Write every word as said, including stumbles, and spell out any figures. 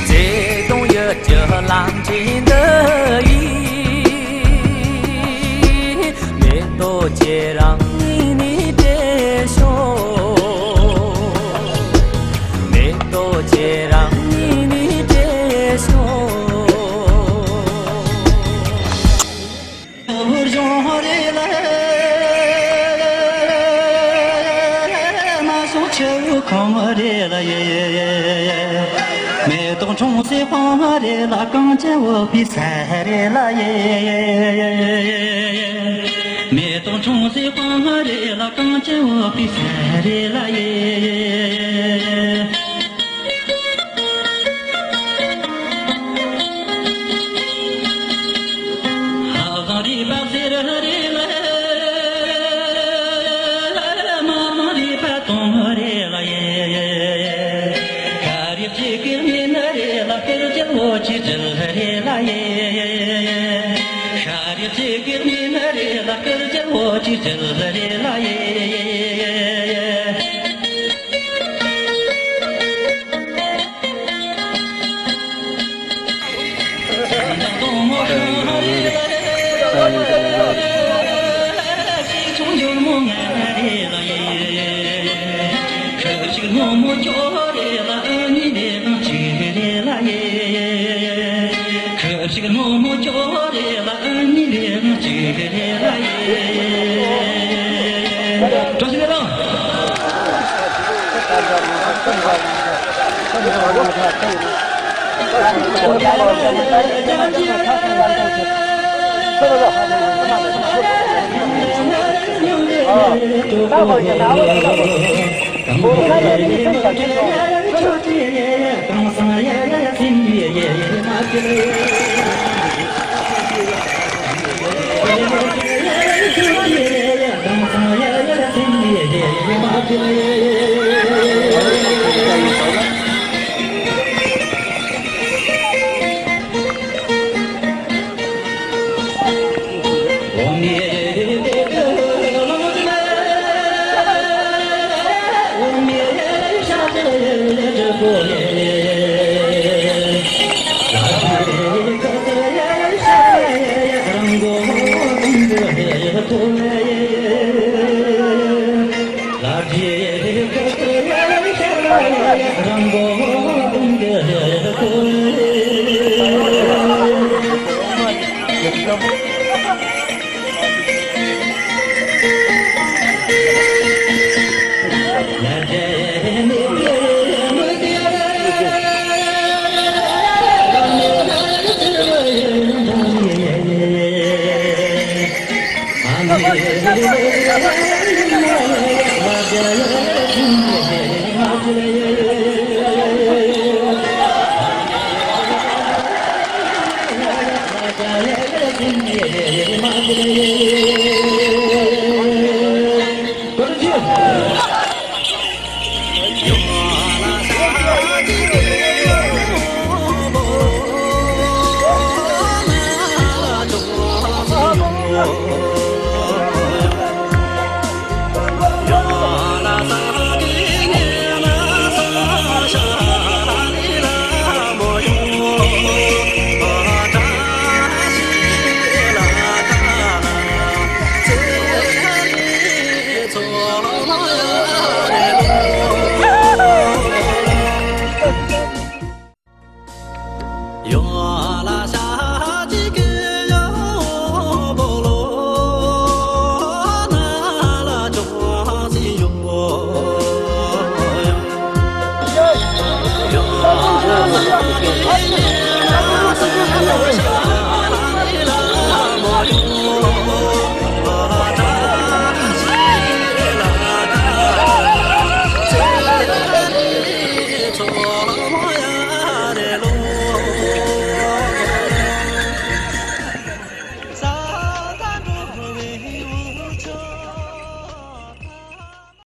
བྱེད་དང་ཡིད་ཀྱི་ལམ་ཆེན་འདི་ཡིས། མེ་ཏོག་ཁྱེད་རང་ཉིད་ནས་སྤྲད་ཤོག་མེ་ཏོག་ཁྱེད་རང་ཉིད་ནས་སྤྲད་ཤོག་མེ་ཏོག་འཁྲུངས་སའི་དཔང་རེད་ལ། གངས་ཅན་བོད་པའི་ས་རེད་ལ་ཡེ། མེ་ཏོག་འཁྲུངས་སའི་དཔང་རེད་ལ། གངས་ཅན་བོད་པའི་ས་རེད་ལ་ཡེ། ལྷ་བཟང་རུས་པ་གསེར་རེད་ལ། མ་བཟང་རུས་པ་དུང་རེད་ལ་ཡེ། ཤ་རུས་གཅིག་གི་སྨན་རེད་ལ། སྐར་རྒྱལ་བོད་ཀྱི་རྒྱུད་རེད་ལ་ཡེ། ཤ་རུས་གཅིག་གི་སྨན་རེད་ལ། སྐར་རྒྱལ་བོད་ཀྱི་རྒྱུད་རེད་ལ་ཡེ།